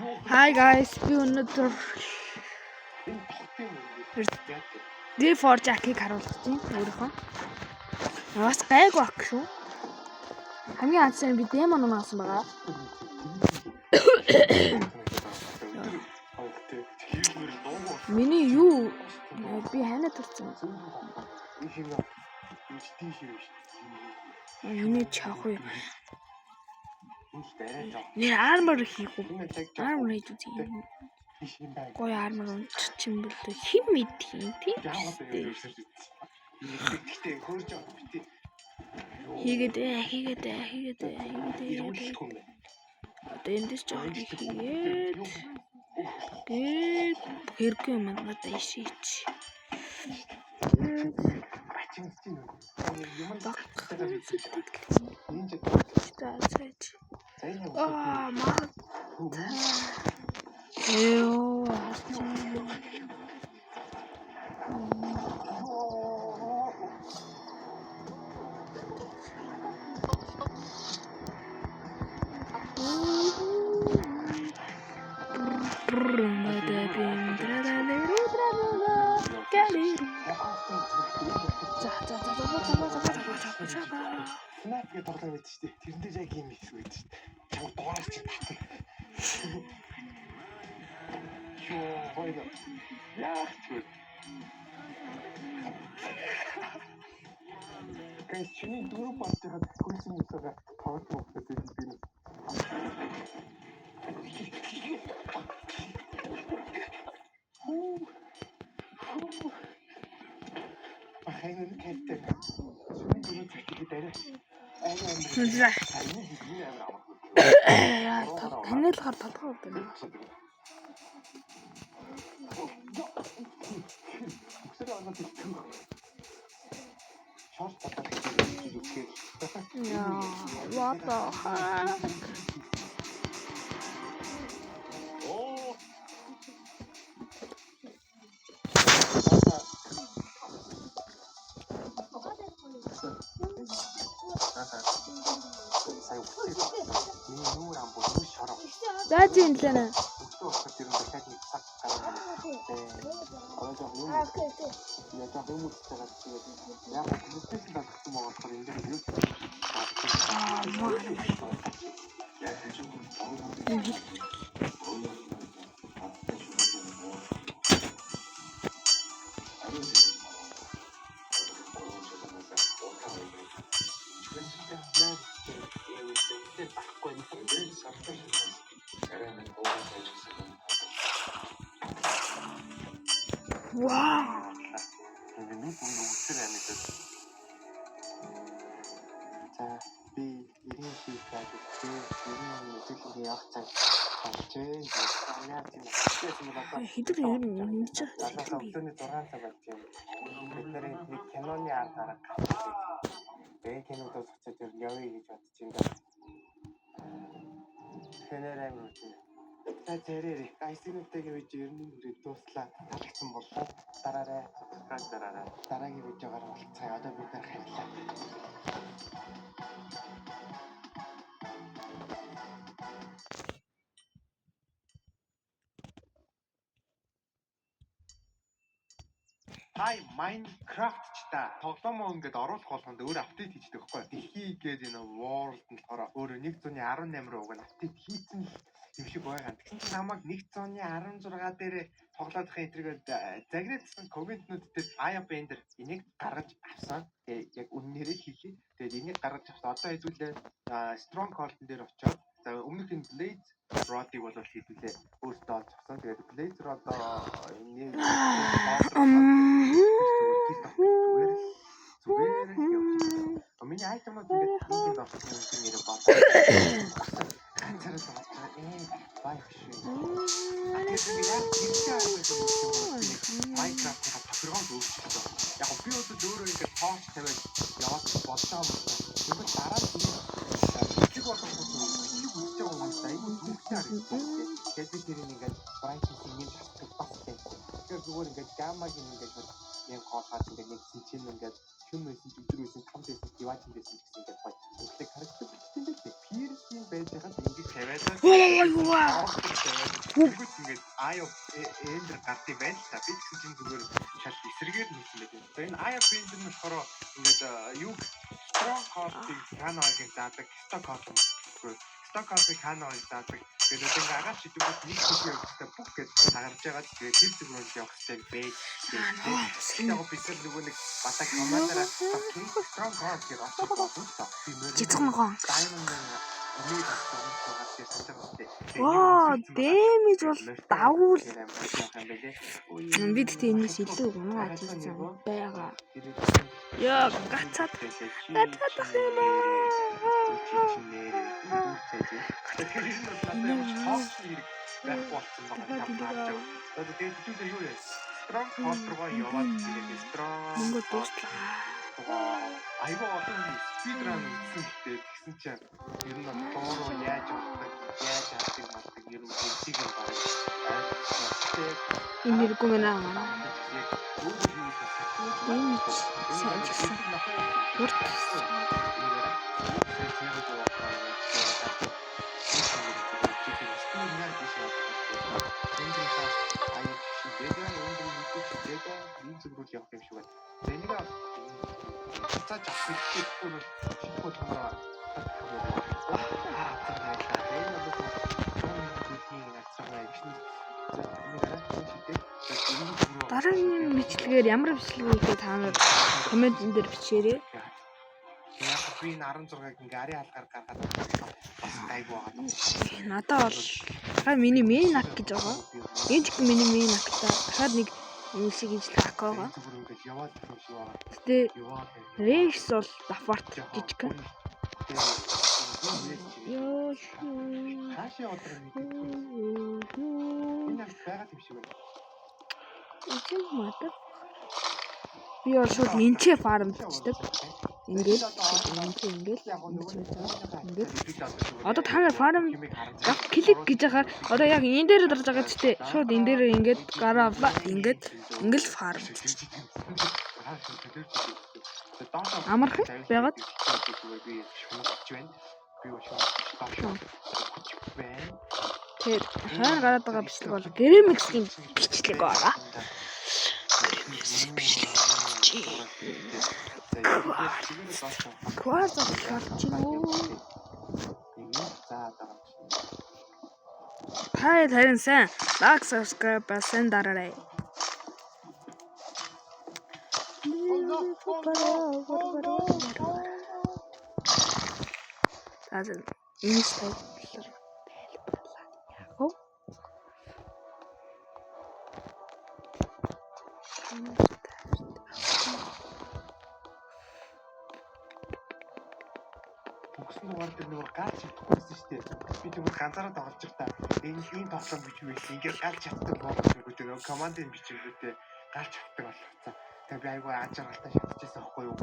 Hi guys, би өнөөдөр Энэ тогт юм уу? D4 Jack-ийг харуулах чинь өөрийнхөө. Бас гайгүй ак шүү. Хамгийн анхны би демон унасан байгаа. Миний юу би ханаа турсан. Миний чах уу. Нэр армор хийх үү? Армор хийж үзье. Гоё армор унтчих юм бол хэн мэдх юм тийм үү? Хийгээд ээ, хийгээд ээ, хийгээд ээ, хийгээд ээ. Одоо эндээс жоох хийгээд гээд хэрэггүй юм надад ишээч. Аа маа. Эё. За за за за за за за за. Снайп гэдэг тоглоом байдаг шүү дээ. Тэрэн дээр яг юм хийсэн байдаг шүү дээ. Чамд дугаараас чи татна. Йоо, хоёул. Яах ч вэ? Гэвч чиний дөрөв болж байхад хөлсөн хүмүүсээ тоглож мөгдөд би нэг. Бахайн кэттэй. Чиний дөрөв цагт дараа. За. Танилгаар толгой өгдөө. Яа, what the heck? Сая үхсэн. Миний нүүр амбуу нүүр шороо. За тийм лээ нэ. Өглөө болохоор тэр нь дахиад нэг цаг гарна. Одоо жоох юм. Яа жоох юм үзэж байгаа чинь яг PlayStation дадлагдсан байгаа болохоор энэ дээр юу Аа, маа. Вау. За би 90 шив яаж өгчээ. 90 үзүүлэлт явах цаг болжээ. Яа тийм үү. Хэдэр ер нь энэ ч Залуус өглөөний 6 цаг болж байна. Бид нарын нэг киноны ар дарга гарсан. Тэгээ кинод дуусчихад тэр явъя гэж бодож байна да. Тэгэхээр амар үгүй. За зэрэг айсинуудтай видео ер нь хүрээ дууслаа. Таалагдсан боллоо. Дараарай. Дараарай. Дараагийн видеогоор уулзцгаая. Одоо бид нар харилцаа. Хай Minecraft ч та тоглоомоо ингээд оруулах болгонд өөр апдейт хийждэг байхгүй. Дэлхий гээд энэ World нь болохоор өөрөө 118 руу уг нь апдейт хийцэн л юм шиг байгаа. Тэгсэн чинь намайг 116 дээр тоглоод байгаа энтергээд загнаадсан комментнүүд дээр Aya Bender энийг гаргаж авсан. Тэгээ яг үннээрээ хийлээ. Тэгээд энийг гаргаж авсан. Одоо хэзүүлээ Stronghold дээр очиод за өмнөх энэ Blaze Rod-ыг бол хэзүүлээ өөртөө олж авсан. Тэгээд Blaze Rod энийг зүгээр л явж байна. Миний айтемнууд ингээд ингээд орсон юм шиг нэрээ бодлоо. Ганцаараа л болж байгаа. Ээ баях шүү. Тэгэхээр би яг хэрэгтэй арга юм шиг Minecraft-ийн тохиргоонд өөрчлөлтөө. Яг би бол өөрөө ингээд тооч тавиад яваад болж байгаа юм байна. Тэгвэл дараа нь бичлэг болгох бичлэг үзэж байгаа хүмүүс айгүй зүгтэй харагддаг. Тэгээд би тэрийг ингээд brightness-ийг нэмж хасдаг бас тийм. Тэгэхээр зүгээр ингээд gamma-г ингээд шууд нэг хоолхаад ингээд нэг чинь ингээд шүн байсан ч өдөр байсан там байсан дивачин байсан ч гэсэн ингээд гоё. Өглөө харагддаг бичсэн байлээ. Piercing байж байхад ингэж тавиад Ой ой ой. Тэгвэл ингээд Eye of Ender гардыг байна л та. Би тэгсэн чинь зүгээр шал эсрэгээр нийцсэн байх юм. За, энэ Eye of Ender нь болохоор ингээд юу Stronghold-ыг Каногийн заадаг, Stockholm гэхгүй. Stockholm-ыг Каногийн заадаг. Тэгээд одоо ингээд агаар шидүүгүүд нэг хэсэг явах хэрэгтэй бүх гэж хагарж байгаа. Тэгээд тэр зүг рүү явах хэрэгтэй байж. Тэгээд яг бид нар нөгөө нэг батаг командаараа Stronghold гэж очиж болно л доо. Би мөр. Жицэг могон. Diamond нэг авсан байгаа дээр санаж байгаа үстэй. Ваа, damage бол давуул. Би тэгтээ энэс илүү унгаад хийсэн байгаа. Яа, гацаад гацаад ах юм аа. Тэгэхээр энэ бол надад ямар ч тоогчны хэрэг байхгүй болсон байгаа юм харж байгаа. Одоо тэгээд хэдүүлээ юу яа? Stronghold руугаа яваад ирээ. Strong Мөнгө дуустлаа. Айгүй олон speed run үзсэн, гэхдээ тэгсэн чинь ер нь бол дууруу яаж авдаг, яаж авдаг малдаг ер нь бүгдийг нь бараг ойлгосон. Энэ нэргүй мэнэ. Яг өөрөө юу хийх Damage сайн гэсэн. Урт. Явах юм шиг байна. За, энийг буцааж авах хэрэгтэй бол шийдэх болгомоор. Энэ бол зүйлийн агцгаа Дараагийн бичлэгээр ямар бичлэг хийхээ та нар comment-эн дээр бичээрэй. Яг би энэ 16-ыг ингээ арын хаалгаар гаргаад бас гайгүй байгаа. Надад бол дахиад миний main acc гэж байгаа. Энэ ч их миний main acc та. Дахиад нэг юм шиг ижлэх acc байгаа. Зүгээр ингээд яваад юм шиг байгаа. Гэтэ Яваад. Race бол давхарт жижигхэн. Йоо. Хаашаа яваад мэдээгүй. Энэ яг байгаад юм шиг байна. Эцэг мадав. Би бол шууд энчээ farm дчдаг. Ингээд энчээ ингээд ингээд одоо та нар farm gap click гэж яхаар одоо яг энэ дээр дарж байгаа ч тийм, шууд энэ дээр ингээд гараа авлаа, ингээд ингээл farm. Амархан байгаад. Би шунаж байна. Би шунаж доош хүч байна. Тэгэхээр хойно гараад байгаа бичлэг бол Grimix-ийн бичлэг байгаа. Grimix-ийн бичлэг. Кварц болж байна уу? Та харин сайн like, subscribe ба сайн дараарай. За за, энэ тайлбарлаар тайлбарлаа. Яг уу? Өгсөн дугаар дээр нөгөө галж чадахгүй байсан шүү дээ. Би тэгвэл ганцаараа тоглож байхдаа энэ ийм тоглоом бич байсан. Ингээд галж чаддаг болгож нөгөө командын бичвэрүүдээ галж чаддаг болгоцсон. Тэгээ би айгүй аж аргалтай шатчихсан байхгүй юу?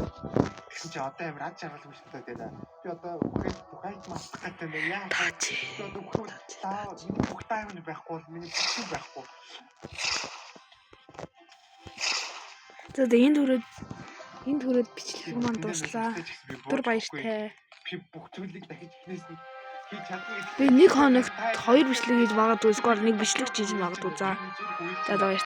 Тэгсэн чи одоо амар аж аргалгүй шатаад байна. Би одоо үхээд тухайд мартах гэдэг юм яа. Би одоо үхвэл таа миний бүх тайван байхгүй бол миний бүх юм байхгүй. За за, энд хүрээд бичлэг маань дууслаа. Түр баяртай. Би бүх зүйлийг дахиж эхнээс нь хийж чадна гэж Би нэг хоногт хоёр бичлэг хийж магадгүй, эсвэл нэг бичлэг хийж магадгүй. За. За за, баяр.